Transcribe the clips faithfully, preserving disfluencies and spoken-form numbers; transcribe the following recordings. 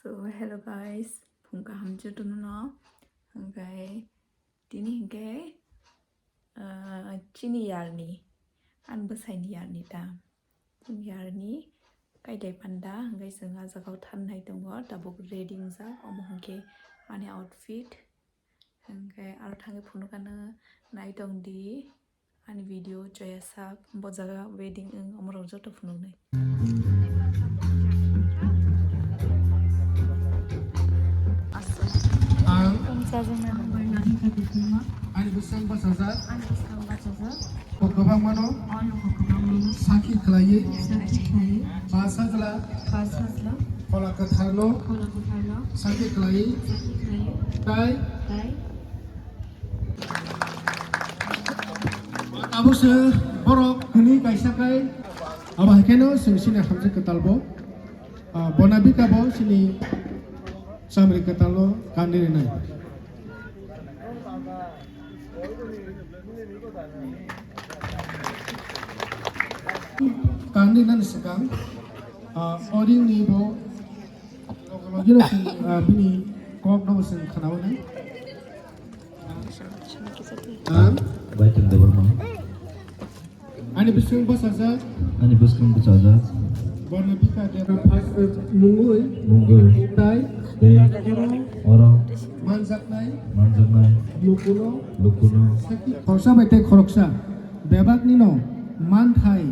So, hello guys, phung kaham jotono no. Hwnkhe tini hwnkhe, ah, chini yarni, ani bwsaini yarni ta. Chini yarni kaidai panda, hwnkhe chwng ah jagao thangnai tongo, tabuk ready wngjak, omo hwnkhe ani outfit. Hwnkhe aro thangwi phunukano naitongdi. Ani video choya sak, bo jaga wedding wng, omorok joto phunuknai. Ang ani bwswng bachajak, bo kwbangmano sakhi khlaiwi, ba sajla, phola kwtharno sakhi khlaiwi, tai Abo se borok hwnwi kaisa kai. Abo hai kheno chwng chini hamjak kwtal bo, ah, Bonabika bo chini chamri kwtal o kandi rinai. Kandi nani swkang, ah, oring ni bo Logi logi, ah, bini kok no bo chwng khna-o nai. Ah? Baitung Debbarma. Ani bwswng bwsajak. Ani bwswng bwsajak. Borno Bika Debbarma. First mungwi. Mungwi. Tai. Tai. Oro. Oro. Manjaknai. Manjaknai. Lukuno. Lukuno. Sakhi khoroksa bai tei khoroksa. Bebakni no manthai.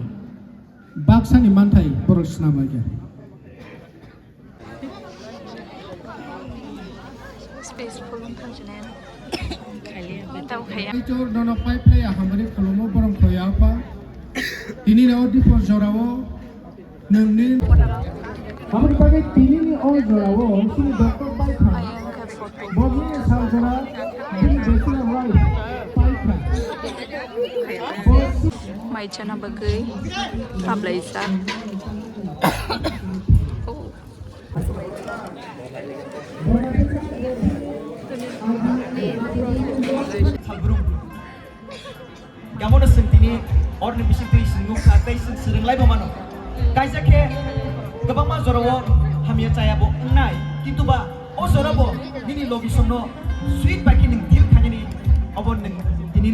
Baksani manthai borok swnam lai kha. Space full wngkha chwng. Tamo khaya. Kaitor nono pai phlai ya hamari kholomo borok khoya apa. Tini no dipor jorao nungni. Hamari pagai tini ni o jorao sini doctor pai kha. Borni sal jora bini bachelor wife pai kha. Mai chana bagwi kaplaijak. Oh. Yamono chwng tini orni bisingtwi chwng nukha tei chwng swrwng laibo mano. Kaisa khe kwbangma jorao hamya chaya bo wngnai, kintu ba o jorao bo nini location no sweet bai khe nwng deal khainani obo nwng tini.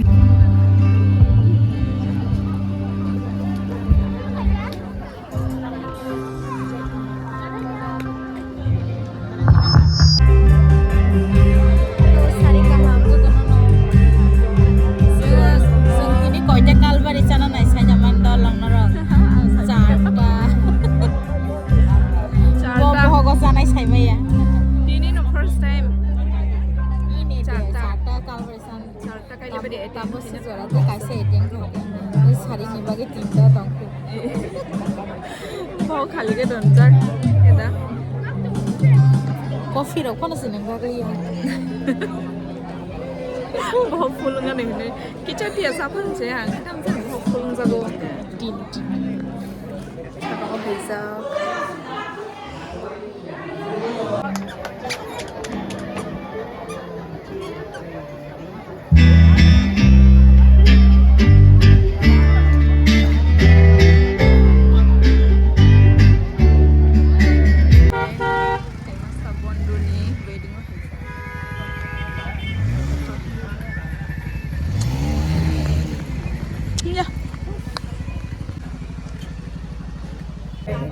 Sari kaham jotono no. Chwng, chwng tini koita kalbari chana nai saida man dol langna rok. Charta. Bo bohogo chanai saimaya. Tini no first time. Ini de, charta. Charta kalbari chana. Charta kailibari attend. Tamo sujora te kaisa attend kha. Ni sari ni bagwi tinta tong. Bo khali ke donjak keda. Coffee rok phano se nang bagwi ya. Bo phulung ani hwnwi kicha tiya saphang se ang tam se bo phulung jago. Tin tin. Saka o bijak.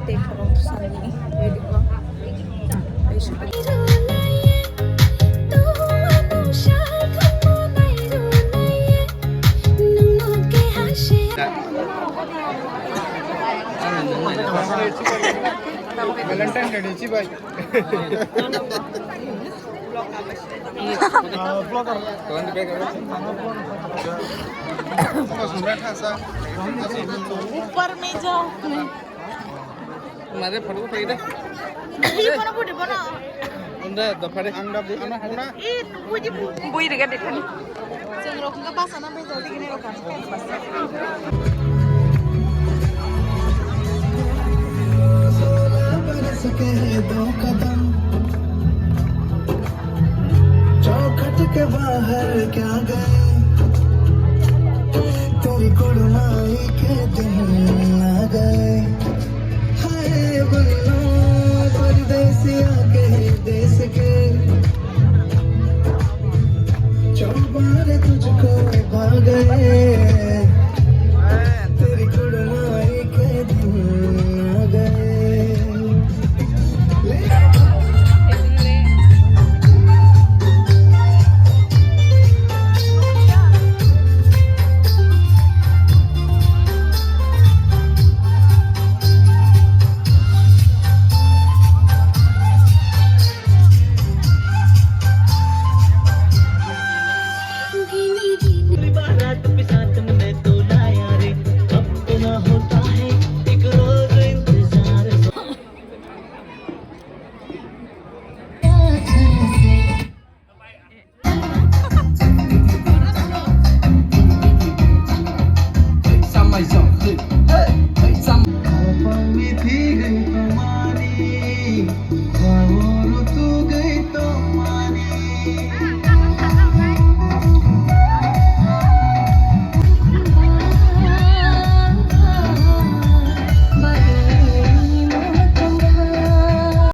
Tei khorok sani wedding o tei sukha. Valentine Day ni chibai. ऊपर में जाओ। Mare photo ko phaide. Ih, bono photo bono. Anda da phare. Anda bu-, anda bu-, ih, bui di bu. Bui rega de thani. Chwng rok hwnka basa na bai jodi gini rok. चौखट के बाहर क्या गए, तेरी कुड़माई के दिन आ गए। हाय बल्लो, परदेसिया के चौबार तुझको पा गए।